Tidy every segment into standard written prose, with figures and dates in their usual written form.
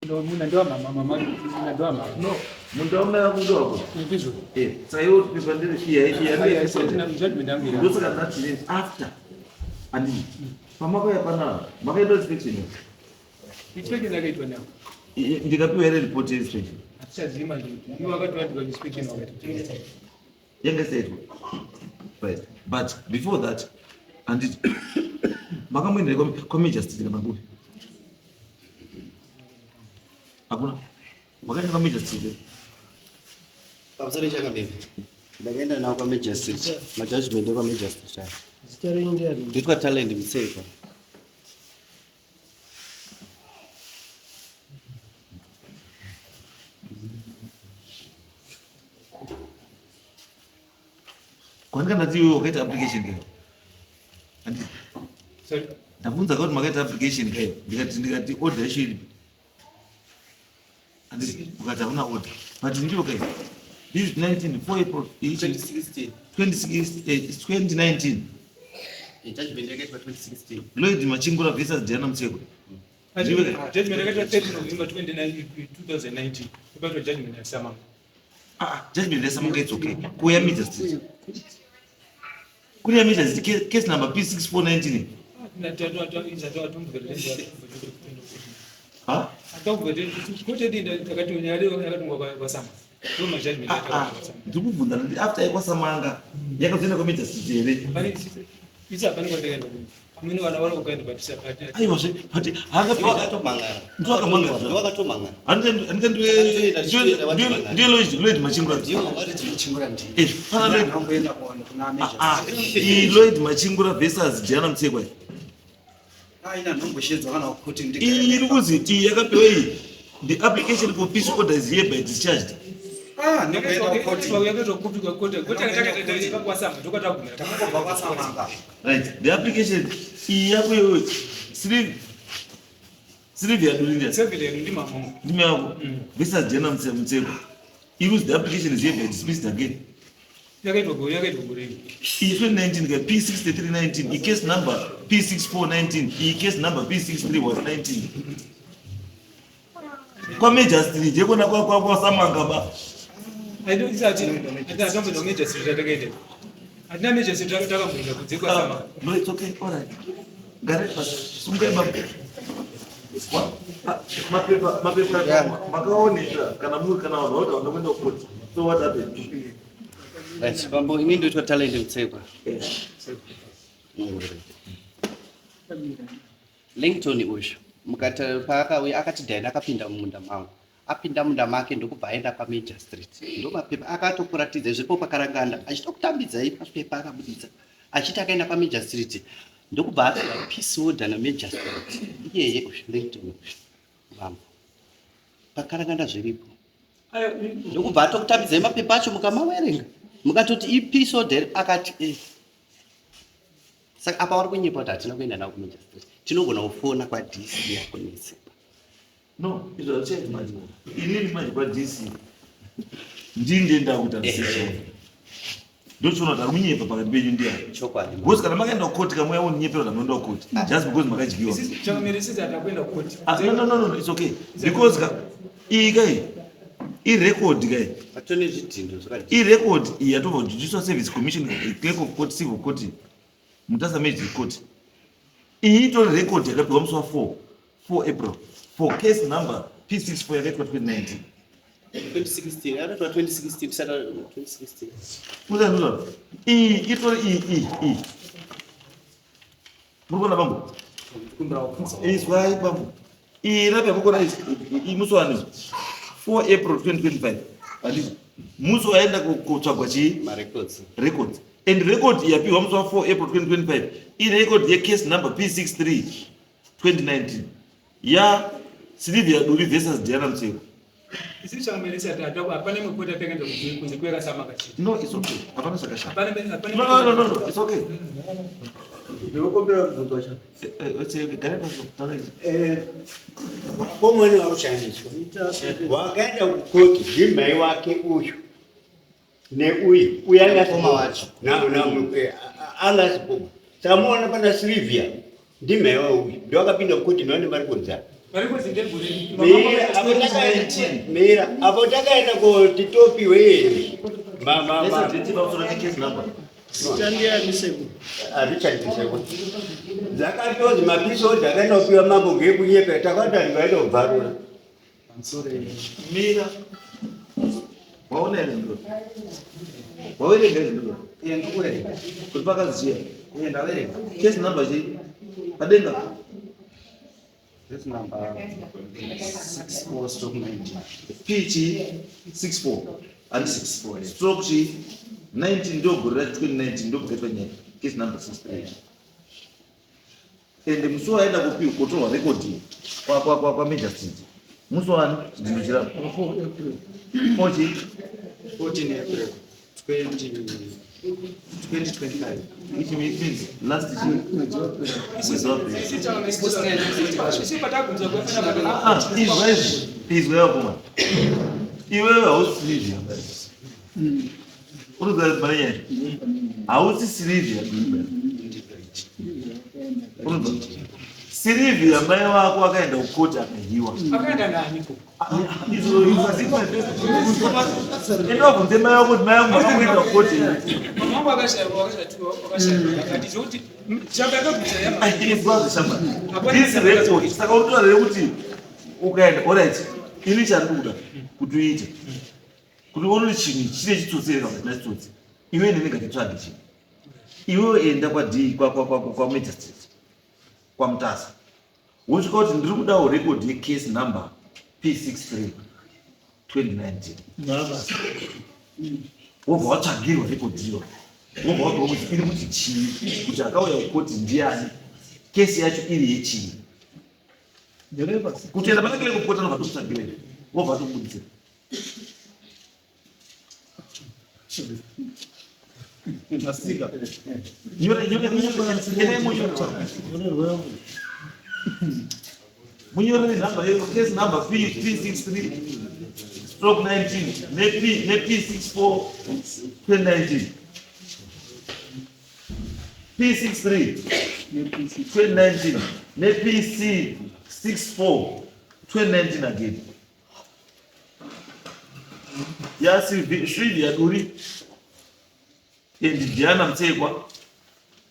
No, munda ndewamama, mama munda ndewamama. No, munda wamai vako ndewako. Ndizvo. Eh, saka iwe pepa ndere iya iya Aiwa, isi hatina judgment yangu iri. Ndosaka ndati nini after. Andini. Pamakauya panapa, makaita inspection. Inspection yakaitwa nawo. Ndikapiwa here report yeinspection? Hatichazivi manje. Iwo akati inspection wakati. Yanga isaitwa. Right. But before that, anditi makamboenda kwa Major Street kana kupi? Hakuna. Makaenda kwa Major Street. Pamusoro chakabebe. Ndakaenda nawo kwa Major Street. Majudgment ekwa Major Street aya. Zita renyu ndiani? Nditwa Talent Mutsekwa. Kwandika ndati iwe wakaita application kayo. Anditi Sorry. ndabvunza kuti makaita application kayo. Ndikati order yacho iripi. Anditi ukati hauna order. But ndiyo kayo. This is 19 4 April 2016. 26 2019. Judgment yakaitwa 2016. Lloyd Machingura versus Diana Mutsekwa. Judgment yakaitwa 30 November 29 2019. Ipato judgment yaSamanga. Ah, judgment yaSamanga it's okay. Kuya Major Street. Kuya Major Street case number P6419. Ha? Ah, ah. Ndikubvunza ndati after yekwaSamanga yakazoenda kwa Major Street here. Aiwa zve but haakapiwa Wakatomangara. Ndiwo akamangara. Ndiwo akatomangara. Ndiye Lloyd Machingura. Ndiwo wakati Machingura ndiye. Eh, pana Lloyd. Akamboenda kuona kuna Major Ah, Street. iyi Lloyd Machingura versus Diana Mutsekwa. Aina ndomboshedzwa kana kuti Iyi iri kuzi iyi yakapiwa iyi. The application for peace order is hereby discharged. Ah, ndikuenda kukoti. Takangobva kwaSamanga. Right. The application iyi yako iyoyo Sylvia Dulinda. Ndimi yako. Versus Diana Mutsekwa. Iri the application is hereby dismissed again. Iyi 2019 ka P6319, iyi case number P6419, iyi case number P63 was 19. Kwa Major Street yekona kwa Samanga ba. Hatina Major Street takamboenda kunze kwaSamanga. No, it's okay. All right. Gare pasi. Sungai baba. Mapepa makaonesa kana muri kana vanhu vakuti havana kuenda kukoti. So what happened? Right, bambo ini ndoitwa Talent Mutsekwa. Langton uyu mukati paakauya akati Diana akapinda mumunda mangu. Apinda munda make ndokubva aenda paMajor Street. Ndo mapepa akatokuratidza zviripo pakaranganda achitokutambidzai mapepa akabuditsa. Achiti akaenda paMajor Street ndokubva apiwa peace order naMajor Street. Iyeye uyu Langton uyu. Bambo. Pakaranganda zviripo. Ndokubva atokutambidzai mapepa acho mukamawerenga. Mukatoti ipeace order akati eh. Saka apa vari kunyepa kuti hatina kuenda navo kuMajor Street. Tinogona kufona kwaDC yakonetsepa. No, izvo hazvichaiti manje. Inini manje kwaDC ndini ndienda kuita research. Ndochiona kuti ari kunyepa pakati penyu ndiani. Chokwadi. Because kana makaenda kukoti kamweya wonyepera kuti munoenda kukoti just because makadyiwa. Ah, no, no, no, no, it's okay. Because ka iyi kai irecord kai Atone zvidhindo zvakadii. irecord iyi yatobva Judicial Service Commission clerk of court civil court Mutasa Magistrate Court. Iyi itori record yakapiwa musi wa 4 April for case number P64 yakaitwa 2019. 2016 akaitwa 2016 tisati 2016. Musanzwa iyi itori iyi iyi iyi. Muri kuona bambo? Izwai bambo. Iyi rapi yakukona iyi musi wani 4 April 2025. Handiti musi waenda kutsvagwa chii? Marecords. Records. And record yapiwa musi wa 4 April 2025 irecord yecase number P63 2019 ya Sylvia Duri versus Diana Mutsekwa. No, it's okay. Hapana zvakashata. No, no, no, no, no, it's okay. Ndinokumbira mubvunzo wacho. Gare pasi kutaura izvi. Komweni wakushandiswa wakaenda kukoti ndimai wake uyu neuyu uyu Mukoma wacho. angasikoma saka muona pana Sylvia ndimai wa uyu ndo akapinda kukoti naone mari kunzara. Mira, apo mira, apo takaenda kuti topiwe yeye. Ma ma ma. Hazvichaitise. Dzakatozi mapiece order akaenda kupiwa mambo ngekunyepa takati ndingaenda kubvarura. Mira. Waona here ndiro? Wawerenga here ndiro? Iye ndikuwerenga. Kuti pakaziya. Iye ndawerenga. Case number chii? Padenga. This number 64/19. P chi 64 and 64, yeah. stroke chi 19 ndo gore ra 2019 ndo pakaitwa nyaya. Case number 63. Ende musi waenda kupiwa kotorwa record kwa kwa kwa kwa Major Street. Musi wani chidhindo chira. 4 chi 14 April 2025. which means last year. Mwezi wa April. Ah, izwa izvi izwa yakoma iwewe hausi Silivia urikuziva pane nyaya hausi Silivia urikuziva Silivia mai wako akaenda kukoti akahiwa Akaenda nani ko? enda wabvunze mai wako kuti mai vangu makakuenda kukoti Mama wangu akashaiwa, wakashatiwa, wakashaiwa. Akati zvokuti shamba yakabvisa yama. izwa zveshamba this record saka unotaura here kuti ukaenda alright ini chandikuda kuti uite kuti uone kuti chinhu chine chitsotsi here kana kuti china chitsotsi iwe neni ngatitsvage chinhu iwewe enda kwad kwamagistrate kwaMutasa wosvika kuti ndiri kudawo record yecase number P63 2019 wobva watsvagirwa record iyo wobva wapiwa kuti iri kuti chii kuti akauya kukoti ndiani kesi yacho iri yechii kutoenda pane kile kupota nobva tokutsvagira wobva watokubuditsira nyore nyore nyore munyore munyorere nhamba yeyo case number P63 stroke 19 ne P ne P64 2019 P63 2019 ne PC64 2019 again ya Sylvia Duri and Diana Mtsekwa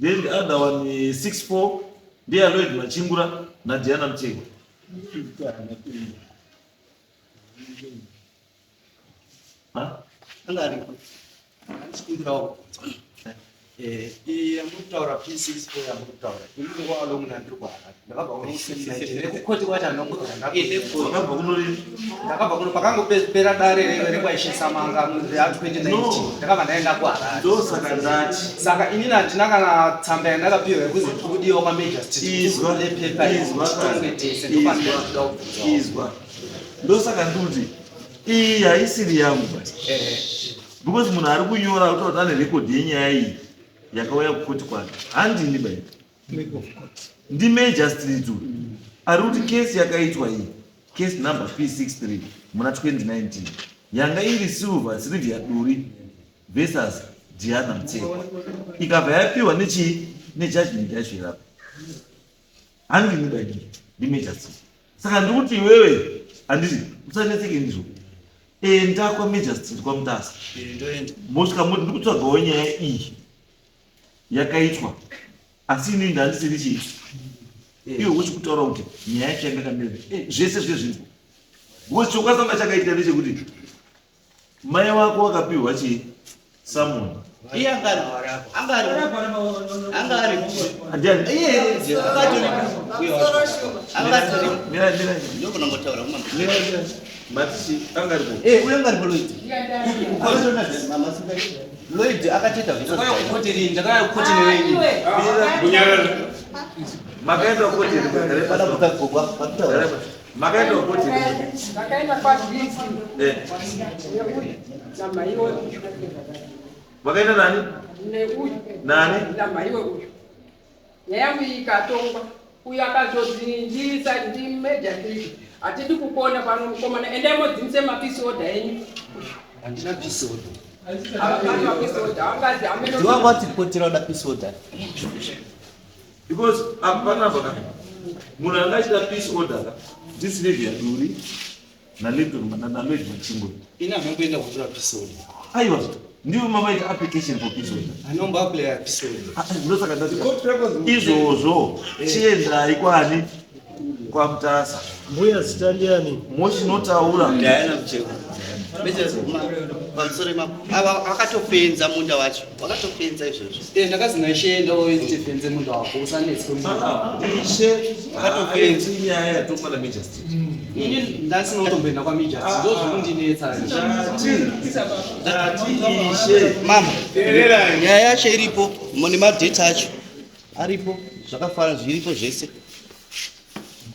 then the other one is 64 ndeya Lloyd Machingura na Diana Mtsekwa Ha? Anga aripo. Andikumbirawo kubvunza. Iyi yamuri kutaura P64 yamuri kutaura. Ini ndiri kwaLongman ndiri kuHarare. Ndakabva kuno 2019. Nekukoti kwacho handina kumbobvira ndakubvunza. Wakabva kunorini? Ndakabva kuno pakangopera dare rekwaIshe Samanga ra 2019. No. Ndakabva ndaenda kuHarare. Ndosaka ndati Saka inini handina kana tsamba yandakapiwa yekuzi ndiri kudiwa kwaMajor Street. izwa Nepepa izwa titonge tese. Ndopandinoda kubvunzawo. izwa ndosaka ndikuti iyi haisiri yangu basi because munhu ari kunyora kutaura kuti ane rekodhi yenyaya iyi yakauya kukoti kwake handini bai ndimajor street uyu ari kuti kesi yakaitwa iyi case number P63 muna 2019 yanga iri silver Sylvia Duri versus Diana Mtsekwa ikabva yapiwa nechii nejudgment yacho irapa handini bai ndimajor street saka ndikuti iwewe handiti usanetseke ndizvo enda kwamajor street kwaMutasa Ndoenda. mosvika moti ndikutsvagawo nyaya iyi yakaitwa asi inini ndandisiri chii iwe uchikutaura kuti nyaya yacho yanga yakamira zvese zve zviripo because chokwasanga chakaitika ndechekuti mai wako wakapiwa chii summon Iye anga aripo. Anga aripo. Anga aripo. Ndiani? Iye akatoripo. Anga atoripo. Mira, mira, Ndokunongotaura kumwe. mira, mira. Mati chii? Anga aripo. Eh, uyo anga aripo Lloyd. Akatorina mama Lloyd akatoita visa. Ndakauya kukoti rini? Ndakauya kukoti neweni. Makaenda kukoti here? Pana kukagogwa pakutaura. Makaenda kukoti here? Ndakaenda kwadhisi neuyu namaiwe uyu Makaenda nani? neuyu Nani? namaiwe uyu nyaya yangu iyi ikatongwa uyu akazodzinjisa ndimeja street hatidi kukona pano mukomana endai modzimise mapeace order enyu Handina peace order. Ava mapeace order angazi ameno Ndiwangwati kotera uda peace order. Because hapana baka. Munhu anga achida peace order ka. Ndisilivia Duri naLinton naLloyd Machingo. Ini anomboenda kutora peace order. Aiwa, ndivo mamaita application for peace order. Anombo apply peace order. Ah, ndosaka ndati izvozvo chiendai kwani kwaMutasa. Mbuya zita ndiani? Mochinotaura. Diana Mucheko. Pamusoro ipapo. Ava vakatofenza munda wacho. Vakatofenza izvozvo. Eh, ndakazi naishe enda uite munda wako usanetswe munda. Ishe akatofenza nyaya yatongwa naMajesty. Ini ndasina kutomboenda kwaMajesty. Ndozvikundinetsa. Ndati ishe Mama, nyaya yacho iripo, mune madheti acho aripo, zvakafana zviripo zvese.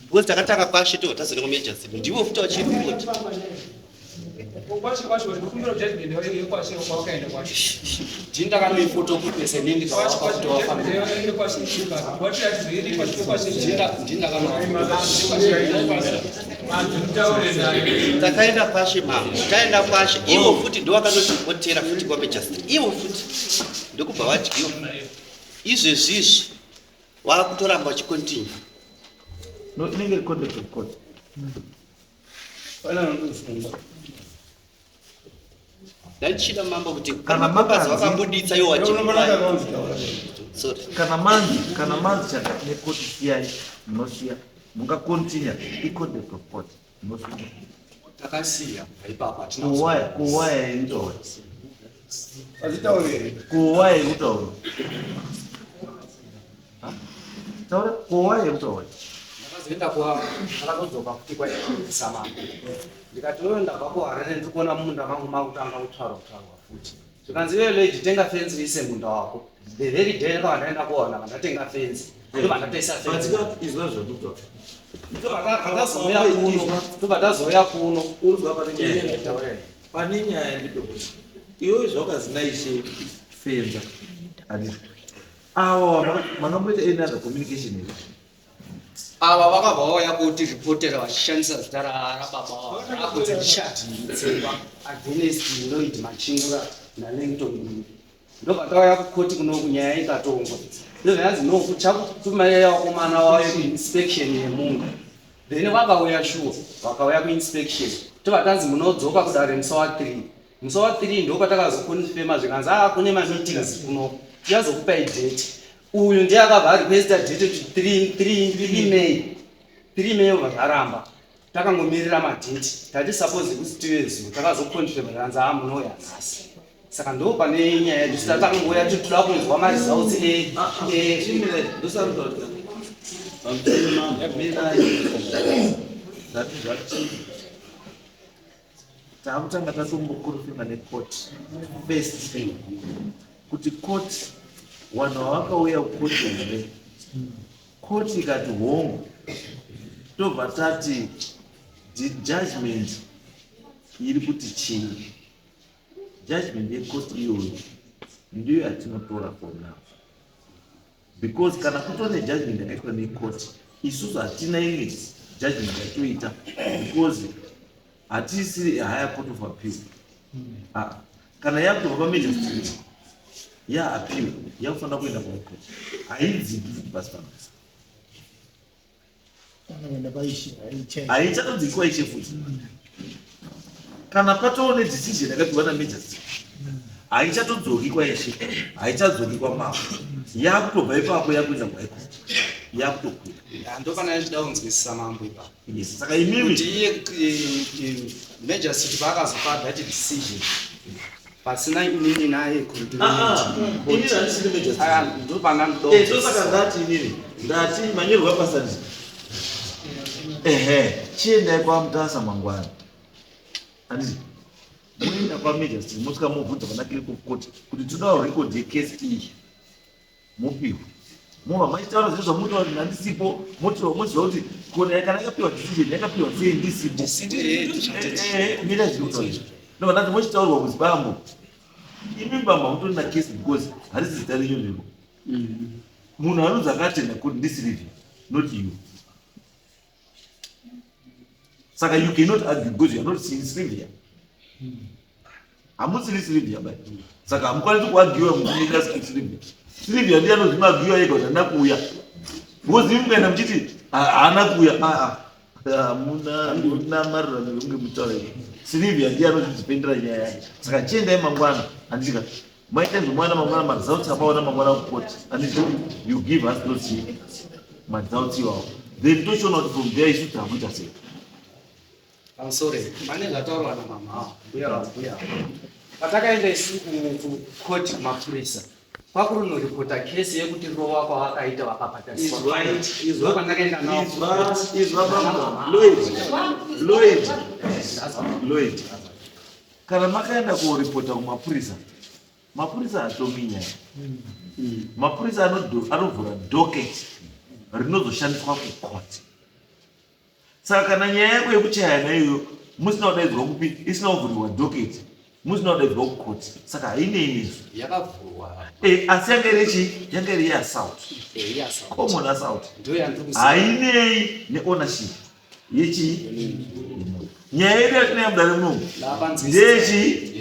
Because takatanga kwashe tobva tazoenda kwaMajesty. Ndivo futi vachiripoti. Kwashe kwashe ndikumbira judgment yekwashe kwawakaenda kwashe. Ndini ndakanoifotokopesa inini ndikavapa kuti wafambira. Ndini ndakanoifotokopa. Takaenda kwashe mama, taenda kwashe ivo futi ndo vakanotipotera futi kwaMajesty. Ivo futi ndokubva vadyiwa. Izvezvizvi vakutoramba vachikontinue. No, inenge iri contempt of court. Ndachida mambo kuti Kana kana mapazi makanzi- vakabuditsa iwo vachipa. Sorry. Kana manzi chakati nekoti siyai, munosiya. Mungakontinya icontempt of court. Munosiya. Takasiya kubva ipapo hatina Kuwaya, kuwaya yekutaura. Azitaurere. Kuwaya yekutaura. Ha? Taura kuwaya yekutaura. Ndakazoenda kwa ndakazodzoka futi kwasamama ndikati wewe ndabva kuHarare, ndiri kuona munda mangu makutanga kutaura kutaurwa futi. Zvikanzi, iwe Lloyd, tenga fenzi uise munda wako. The very day ndakabva ndaenda kuona, vandatenga fenzi, ndobva ndatoisa fenzi. But izwa zvakutaura. Ndazouya kuno, ndobva ndazouya kuno. Uruzwa pane nyaya. Pane nyaya ndipekuti iwewe zvawakazi naishe fenza. Handiti. Ava makamboita any other communication here? Ava vakabva vauya kuti ripotera vachishandisa zita rababa vavo rakunzi Richard Mutsekwa against Lloyd Machingura naLangton Dube. Ndobva tauya kukoti kunoku, nyaya ikatongwa. Ndozvanzi no, chakutumai vakomana vauye kuinspection yemunda. Then vakauya shuwa, vakauya kuinspection, tobva tanzi munodzoka kudare musi wa3. Musi wa3 ndo patakazokonfema, zvikanzi aa kune mameetings kunoku, tichazokupai date. Uyu ndiye akabva arequesta date kuti 3 May, 3 May, obva zvaramba. Takangomirira madheti, tati suppose kuti tive zuva takazokonfema, zvikanzi aa munouya nhasi. Saka ndo pane nyaya yedu. Sita takangouya kuti toda kunzwa maresults Chimira, ndosarudza. Ndati zvati takutanga tatombokonfema necourt first thing kuti court vanhu vavakauya kukoti here. Court ikati hongu, tobva tati the judgment iri kuti chii. Judgment yecourt iyoyo ndiyo yatinotora for now, because kana kutone judgment yakaitwa necourt, isusu hatina imwe judgment yatoita, because hatisiri higher court of appeal. Ah, kana yakutobva pamagistrate yaappeal, yakufanira kuenda kuhigh court, haidziki futi pasi panasi. Anoenda paishe haichai. Haichatodzikwa ishe futi. Kana patoo nedecision yakapiwa namagistrate, haichatodzoki kwaishe, haichadzoki kwamambo, yakutobva ipapo yakuenda kuhigh court, yakutokwira. Ndopana ndichida kunzwisisa mambo ipapo. Yes, saka imimi kuti iye magistrate paakazopa that decision pasina inini naye. Ah, ah, inini handisiri magistrate. Ndopana. Eh, ndosaka ndati inini ndati manyorwa pasandi ehe, chiendai kwaMutasa mangwana, handiti? Moenda kwamagistrate, mosvika mobvunza pana clerk of court kuti todawo record yecase iyi, mopiwa, mova machitaura zviro zvamunotaura kuti handisipo, moziva kuti kona kana yakapiwa decision yakapiwa sei ndisipo. Mira, zviri kutaura izvo, ndobva ndati mochitaurwa kuzi bambo, imi bambo hamutorina case because harisi zita renyu riripo. Munhu anonzi akatenda kuti ndiSylvia, not you. Saka you cannot argue because you are not seeing Sylvia. Hamusiri Sylvia bai, saka hamukwanisi kuargua mukumirira Sylvia. Sylvia ndiye anozvimaargua ega kuti handina kuuya, because imi mukaenda muchiti haana kuuya, aa. Hamuna hamuna maruramiro kunge mutaura izvo. Silivia ndiye anozvidzipendera nyaya yake. Saka chiendai mangwana handika maita zvemwana mangwana maresults amaona mangwana kukoti handiti you give us those maresults iwawo then tochiona kuti from there isu takuita sei. Pamusoro pane zvataurwa namama avo mbuya vambuya patakaenda isu kukoti kumapurisa kwakurunoripota kesi yekuti rowa kwavakaita vakabhadhariswa Izwa baba Lloyd Lloyd Lloyd kana makaenda koripota kumapurisa mapurisa hatongi nyaya mapurisa anovhura docket rinozoshandiswa kukoti Saka kana nyaya yako yekuchaya naiyo musina kudaidzwa kupi isina kuvhurirwa docket musina kudaidzwa kucourt saka hainei nesu yakavhurwa eh, asi yanga iri chii yanga iri yeassault eh, common assault hainei neownership yechii nyaya yedu yatinayo mudare munomu ndeyechii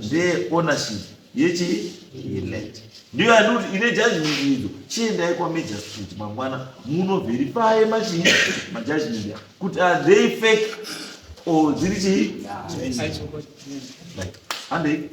ndeyeownership yechi yeland ndiyo yandikuti ine judgment idzo chiendai kwamajor street mangwana munoverifye machii majudgment ya kuti are they fake or dziri chii like handei.